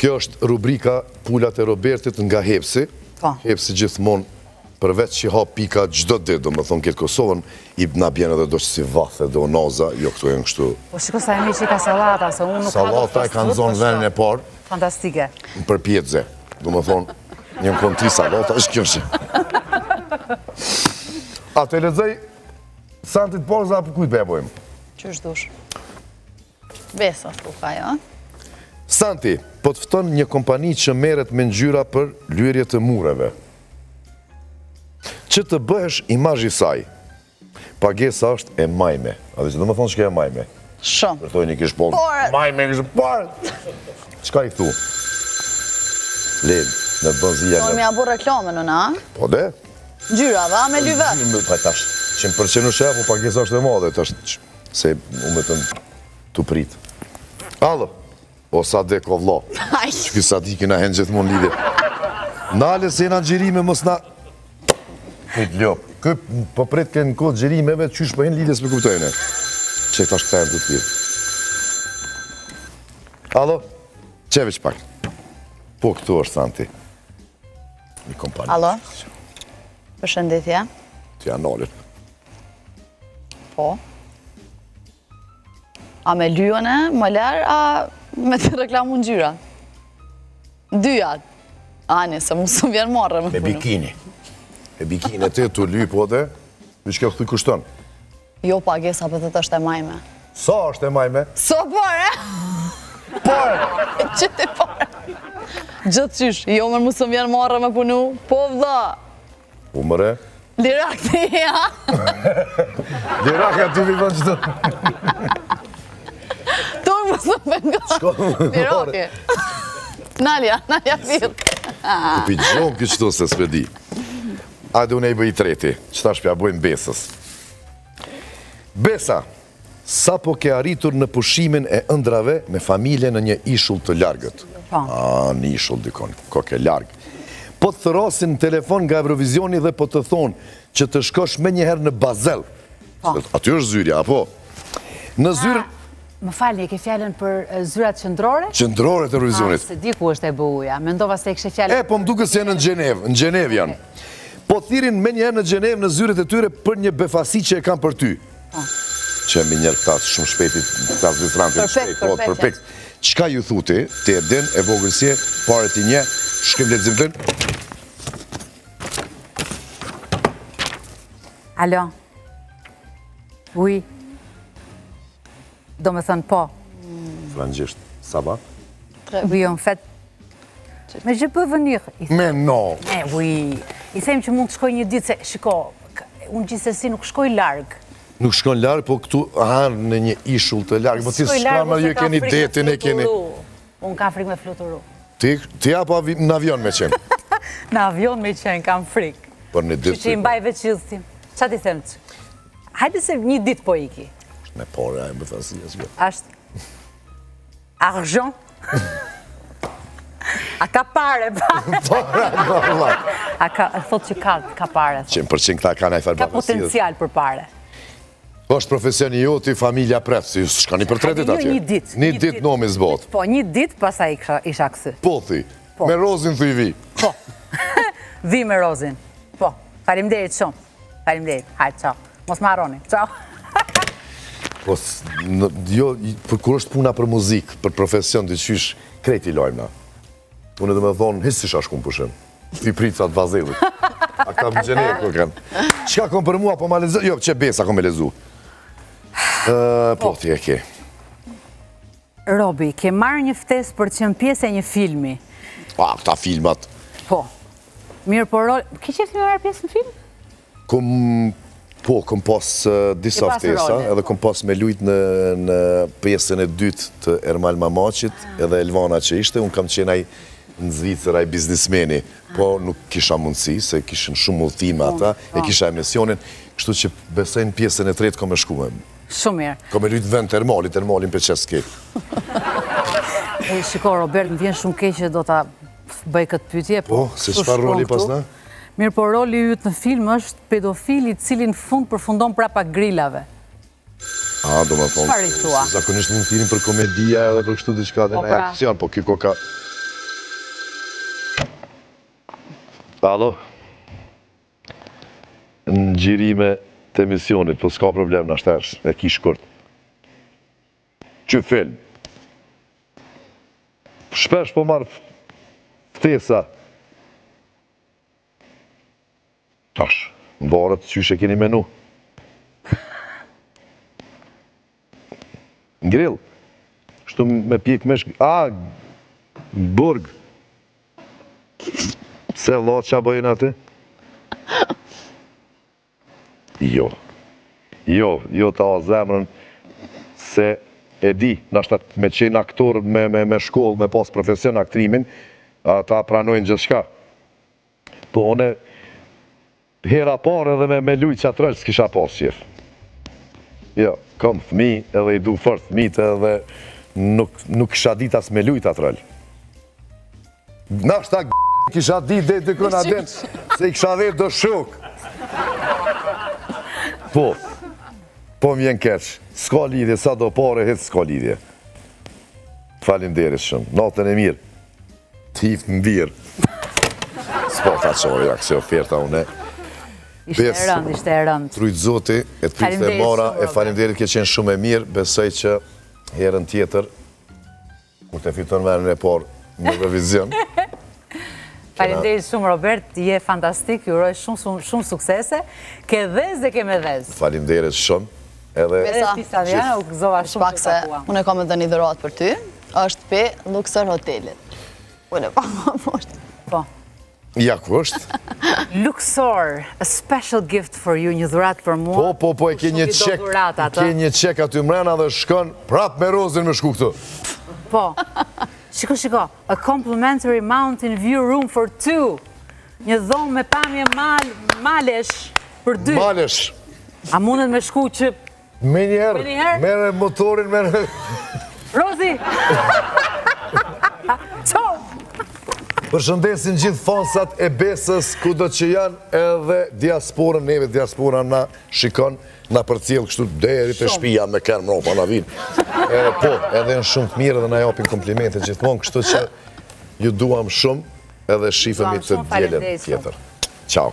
Kjo është rubrika Pulat e Robertit nga Hepsi. Po. Hepsi gjithmonë përveç që ha pika çdo ditë, domethënë këtë Kosovën, i na bjen edhe do si vathe dhe onaza, jo këto janë kështu. Po shiko sa e mirë që ka sallata, se unë nuk ha do Sallata e kanë zonë po vendin e parë. Fantastike. Në përpjetëze, domethënë, një në konë tri sallata, është kjo që. A të lexoj Santit porza apo kujt po ja bojmë? Qysh dush. Besa, s'ku ka, jo? Santi, po të fton një kompani që merret me ngjyra për lyerje të mureve. Që të bëhesh imazh i saj. Pagesa është e majme. A di që do me thonë çka e majme? Shumë. Për thojnë i kish po, majme kishë parë. Çka i thu? Le, në të bënë zija. Në m'ja bo reklamën, në na? Po de? Ngjyra, dha me lyve. Pa tash, që më përqenë është e, po pagesa është e madhe, tash, se u me të të prit. Alo, o Sadek o vlo. Që ky Sadiki na hen gjithmonë lidhje. Nale se jena n'xhirime, mos na... Prit lop. Kë po prit ke në kohë xhirimeve, qysh po hen lidhje s'me kuptojnë. Që tash këta janë të tjerë. Alo, qe veç pak. Po këtu është Santi. Një kompani. Alo, përshëndetje. Ti analit. Po. A me lyone, më lërë, a me të reklamu ngjyra? Dyja. Ani, se mu s'më vjen marre me bikini. Me bikini të të ly, po dhe, vi që kjo këtu kushton? Jo, pagesa për të të është e majme. Sa është e majme? Sa pare? Pare! Që ti pare? Gjithë qysh, jo mër mu s'më vjen marre me punu, po vlla. Po mëre? Lirak të ja. Lirak e ty mi vënë që të... Tu më së pengo. Lirak e. Nalja, nalja fill. Të pi gjomë këtë qëto se s'pe di. Ajde unë e i bëj i treti, që tash pja bëjmë Besës. Besa, sapo ke arritur në pushimin e ëndrrave me familje në një ishull të largët. Po. A, në ishull dikon, koke larg. Po të thërrasin në telefon nga Eurovisioni dhe po të thonë që të shkosh menjëherë në Bazel. Po. Aty është zyrja, apo? Në zyrë... Më falni, e ke fjalën për zyrat qendrore? Qendrore të Eurovisionit. S'e di ku është EBU-ja. Mendova se e kishe fjalën... E, po më duket se janë në Gjenevë, në Gjenevë janë. Po thirrin menjëherë në Gjenevë në zyret e tyre për një befasi që e kanë për ty. Po. Që menjëherë këta shumë shpejti, këta zvicranët janë shpejt, po, perfekt. Çka ju thu ti, ti e din, e vogël si e, pare ti një, shkrim lexim të Alo. Oui. Do me thënë po. Frangjisht, ça va? Oui, en fait. Mais je peux venir. Mais non. Eh, oui. I them që mund të shkoj një ditë se, shiko, unë gjithsesi nuk shkoj larg. Nuk shkon larg, po këtu aha në një ishull të larg. Po ti s'ka më ju keni detin e keni. Unë kam frikë me fluturu. Ti, ti apo në avion me qenë? Në avion me qenë, kam frikë. Për një ditë. Që që i mbaj veç gjithë Ça t'i them që? Hajde se një ditë po iki. Është me pare, a e më thasë si asë. Ashtë. Argent. A ka pare, pare. Pare, pare. A ka, thot që ka, ka pare. Që më përqen këta ka në i farë Ka potencial për pare. Po është profesioni joti, familja pret, si shkani për tre ditë atje. Një ditë. Një ditë nomi s'bohet. Po, një ditë pastaj isha kthy. Po, thi. Po. Me Rozin, thuj vi. Po. Vi me Rozin. Po. Faleminderit shumë. Faleminderit. Hajde, ciao. Mos më harroni. Ciao. Po, jo, për kur është puna për muzikë, për profesion, diqysh, krejt i lojmë na. Unë edhe me thonë, hiç s'isha shku në pushim. Ti prica të Bazelit. A këta më gjenerë, kur kanë. Çka kom për mua, po ma lezu? Jo, që Besa kom me lezu. Po, ti e ke. Robi, ke marrë një ftesë për të qenë pjesë e një filmi. Pa, këta filmat. Po. Mirë, po rol... Ke qejf me marrë pjesë në film? Kom, po, kom pas disa ftesa, edhe kom pas me lujt në, në pjesën e dytë të Ermal Mamaqit, ah. edhe Elvana që ishte, unë kam qenë ai në Zvicër, ai biznismeni, po nuk kisha mundësi, se kishin shumë udhëtime po, ata, e po. kisha emisionin, kështu që besoj në pjesën e tretë kom me shku me. Shumë mirë. Kom me lujt vend të Ermalit, Ermalin pe qes ke. E, shiko, Robert, më vjen shumë keq që do ta bëj këtë pyetje. Po, po se çfarë roli pas na? Mirë, po roli yt në film është pedofili i cili në fund përfundon prapa grilave. A, do me thonë, Çfarë i thua? zakonisht më thirrin për komedia edhe për kështu diçka dhe Po, në pra. aksion, po ky koka... Alo? Në xhirime të emisionit, po s'ka problem nashta e ki shkurt. Që film? Shpesh po marr ftesa. Tash, varet qysh e keni menu. Grill. Kështu me pjek mish, a, burg. Pse vlla ça bëjnë aty? Jo. Jo, jo ta ha zemrën se e di, nashta me qenë aktor me me me shkollë, me pas profesion aktrimin, ata pranojnë gjithçka. Po unë Hera parë edhe me me lujt qat rol s'kisha pas qef. Jo, kam fëmijë edhe i du fort fëmijët edhe nuk nuk kisha dit as me lujt atë rol. Nashta kisha dit deri dikun a din se i kisha vet do shok. Po. Po më vjen keq. S'ka lidhje sa do pare hiç s'ka lidhje. Faleminderit shumë. Natën e mirë. Tif në birë. S'po ta qore, ja kësi oferta une. Ishte e rëndë, ishte e rëndë. T'rujt zoti, e të priftë e mara, e faleminderit ke qenë shumë e mirë, besoj që herën tjetër, kur të fiton vendin e parë në Eurovision. Faleminderit shumë Robert, je fantastik, ju uroj shumë shumë shumë suksese. Ke dhez dhe ke me dhez. Faleminderit shumë. Edhe Besa, ti Saviana, u gëzova shumë Pak se unë e kam edhe një dhuratë për ty. Është pe Luxor Hotelit. Unë e pa ma poshtë. Po. Ja ku është? Luxor, a special gift for you, një dhuratë për mua. Po, po, po, e ke një çek, ke një çek aty mrena dhe shkon prap me Rozin me shku këtu. Po, shiko, shiko, a complimentary mountain view room for two. Një dhomë me pamje mal, malesh për dy. Malesh. A mundet me shku që... Menjëherë, merre motorin, merre... Rozi! Ciao! Përshëndesim gjithë fansat e Besës, kudo që janë edhe diasporën, neve diaspora na shikon, na përcjell kështu deri te shpia me kerr mrapa na vijnë. Edhe po, edhe janë shumë të mirë dhe na japin komplimente gjithmonë, kështu që ju duam shumë edhe shifemi të dielën tjetër. Ciao.